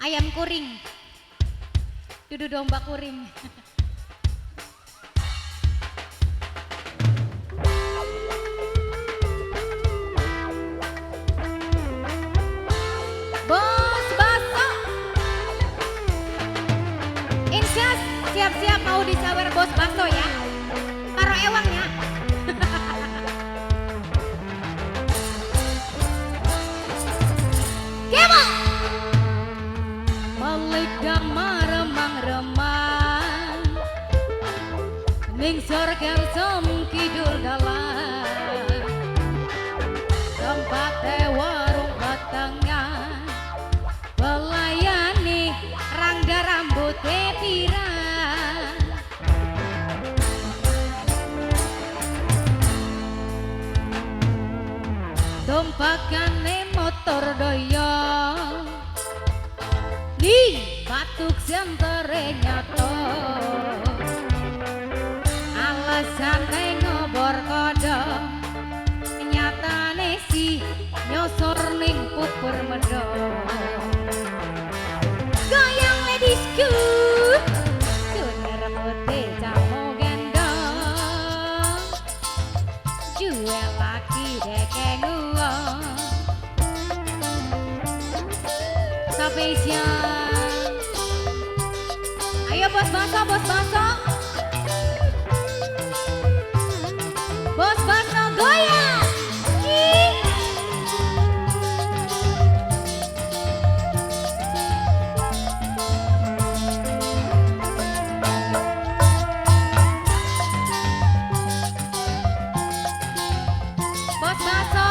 Ayam kuring. Dudu domba kuring. Bos Baso. Insyas siap-siap mau disawer Bos Baso ya. Karo ewangnya. Kemo. Balik damar remang-remang ning sorger som kidul dalan tempate warung petengah pelayani rangga rambute pirang tumpakane motor doyong di batuk sentere nyato alasane ngobor kodok nyatane si nyosor ning pupur medok goyang ladiesku kuner putih jamu gendong jual laki dekeng uang spesial. Ayo Bos Baso, Bos Baso. Bos Baso goyang. Ih. Bos Baso.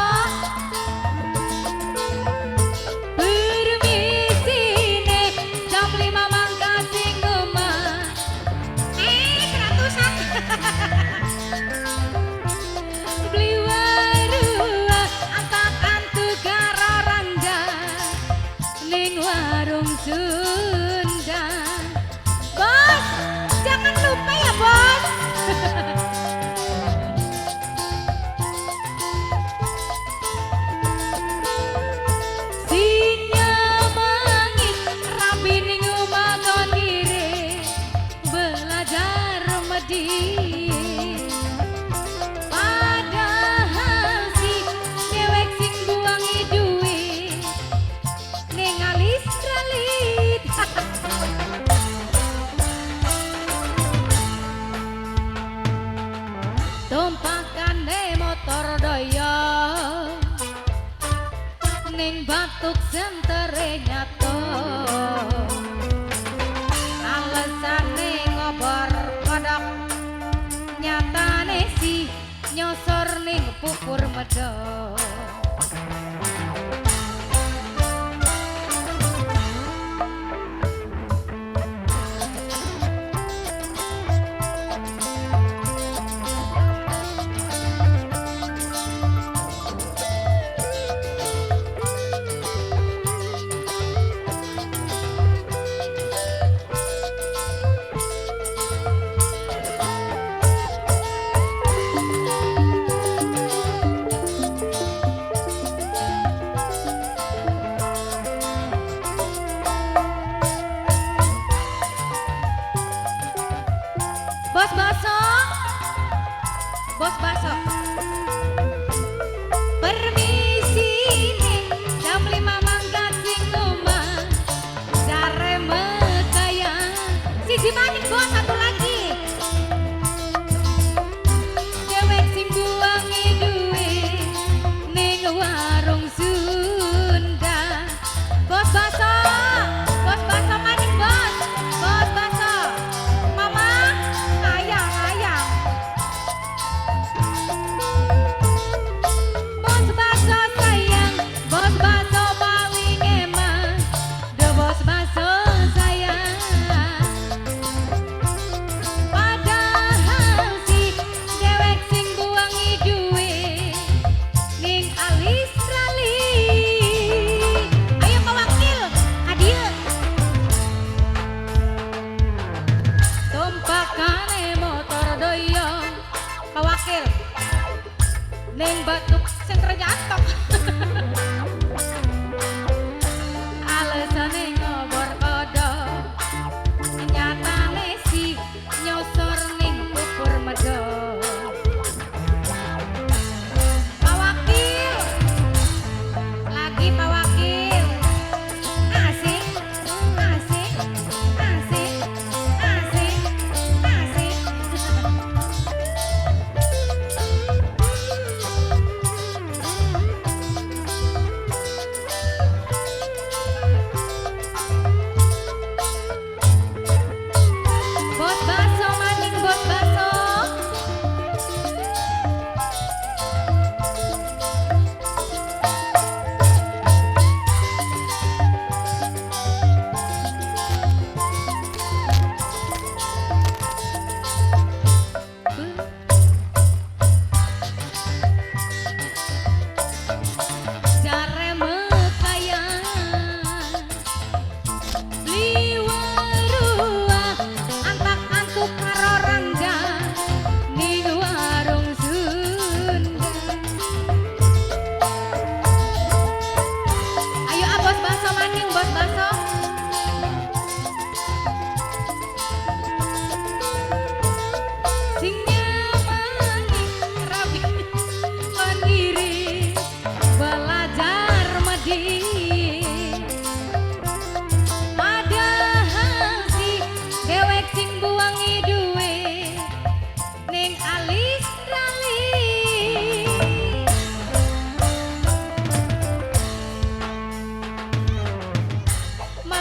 Warung Sunda. Bos, jangan lupa ya bos. Sinya mangit rapi ning omah kon kire belajar medhi. Padahal si dewek sing buangi duit ning alis ralit. Tumpakane motor doyong ning batuk sentere nyato alasane ngobor kodok nyatane si nyosor ning pupur medok. Bos Baso, Bos Baso. Permisi nih, jam 5 mangkat sing omah. Jare mekaya. Siji maning bos, satu lagi. Dewek sing buangi duit ning warung Sunda. Bos Baso, Bos Baso maning bos. Bos Baso. Mama, ayang, ayang. Bos Baso sayang, Bos Baso paling emang. The Bos Baso sayang. Padahal si dewek sing buangi duit ning alis ralit. Ayo Pak Wakil, adil. Tumpakane motor doyong Pak Wakil ning batuk sentra nyatok. Alasane ngobor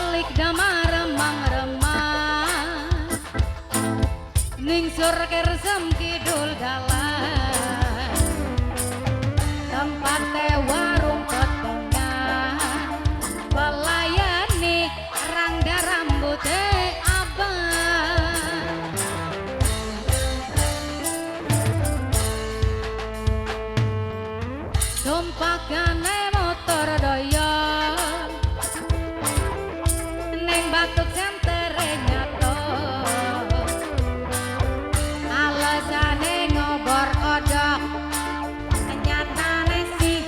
Telik damar remang-remang ningsur kersem kidul dalan tempate warung potongan pelayani rangda rambute abang tumpakane motor doyong neng batuk sentere nyato alasane ngobor odok nyatane sih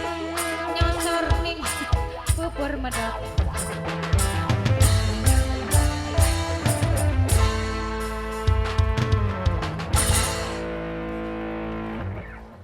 nyosor ning pupur medok.